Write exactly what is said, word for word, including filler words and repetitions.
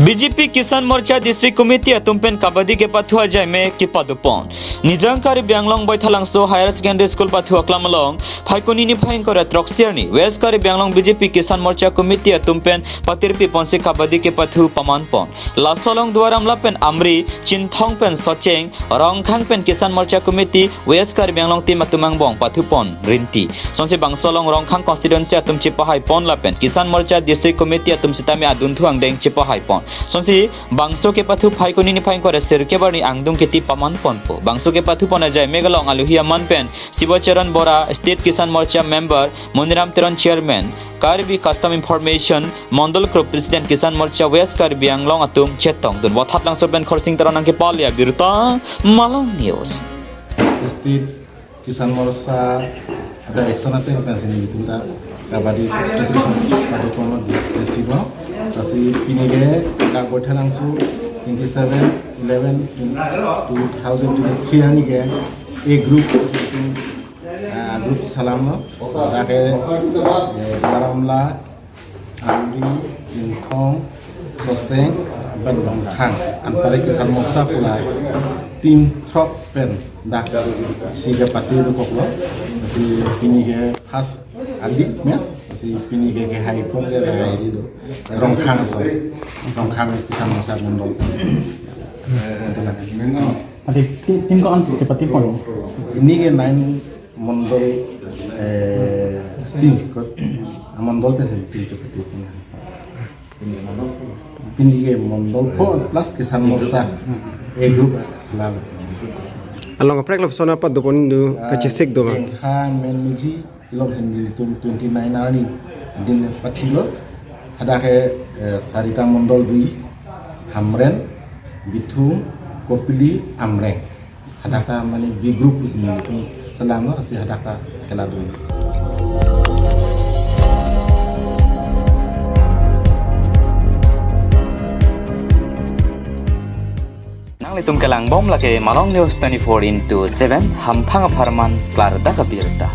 B J P Kisan Morcha District Committee atum pen kabaddi kepathu ajaime kepadopon. Nijang Karbi Anglong Baithalangso Higher Secondary School pathu aklam along Phaikuni niphai ingkoi ra throksi arni West Karbi Anglong B J P Kisan Morcha Committee atum pen patirpi ponsi kabaddi kepathu pamanpon. Laso along Duar Amla pen Amri, Chinthong pen Socheng, Rongkhang pen Kisan Morcha Committee West Karbi Anglong team atum angbong pathupon rinti. Sonsi bangso along Rongkhang constituency atum chepahaipon lapen Kisan Morcha District Committee atum sitame adunthu angdeng chepahaipon. Sonsi bangso kepathu Phaikuni niphai ingkoi ra sirkep arni angdung keti pamanponpo. Bangso kepathupon ajaime kelong aluhi aman pen Sibacharan Bora, State Kisan Morcha Member, Moniram Teron Chairman, Karbi Custom Information, Mondol Group President Kisan Morcha West Karbi Anglong atum chetongdun. Vothatlangso pen Khorsing Teron nangkepale abirta, Malong News. State Kisan Morcha ada action ateng pensi nelitum ta kabaddi competition pada kono district no. Lasi pini ke dak Baithalangso twenty seven eleven two thousand twenty three arni ke A group, ah, group salam no. Dak ke, eh, Duar Amla, Amri, Chinthong, Socheng, pen Rongkhang. Anpar ke Kisan Morcha pu la team throk pen dak si kepathu dokoklo. Si pini ke first adi match. Si pini ke kehaipon ke dak hai di do. Rongkhang so. Rongkhang Kisan Morcha Mondol. Ante team, team ko-an kepathupon? Pini ke nine Mondol, eh, team ko, ah, Mondol ke same team ko kepathupon. Pini ke Mondol pho plus Kisan Morcha A group lalo. Along kaprek lap sona padopon do, ah, kachesik do ma? Jengkha Menmeji along hen nelitum twenty nine arni adin pathilo. Hadak ke, eh, Sarita Mondol dui, Hamren, Bithung, Kopili, Amreng. Hadak ta mane B group pusi nelitum salam lo, si hadak ta khela dui. Nanglitum kelangbom lake Malong News twenty-four into seven, hamphang apharman klardak abirta.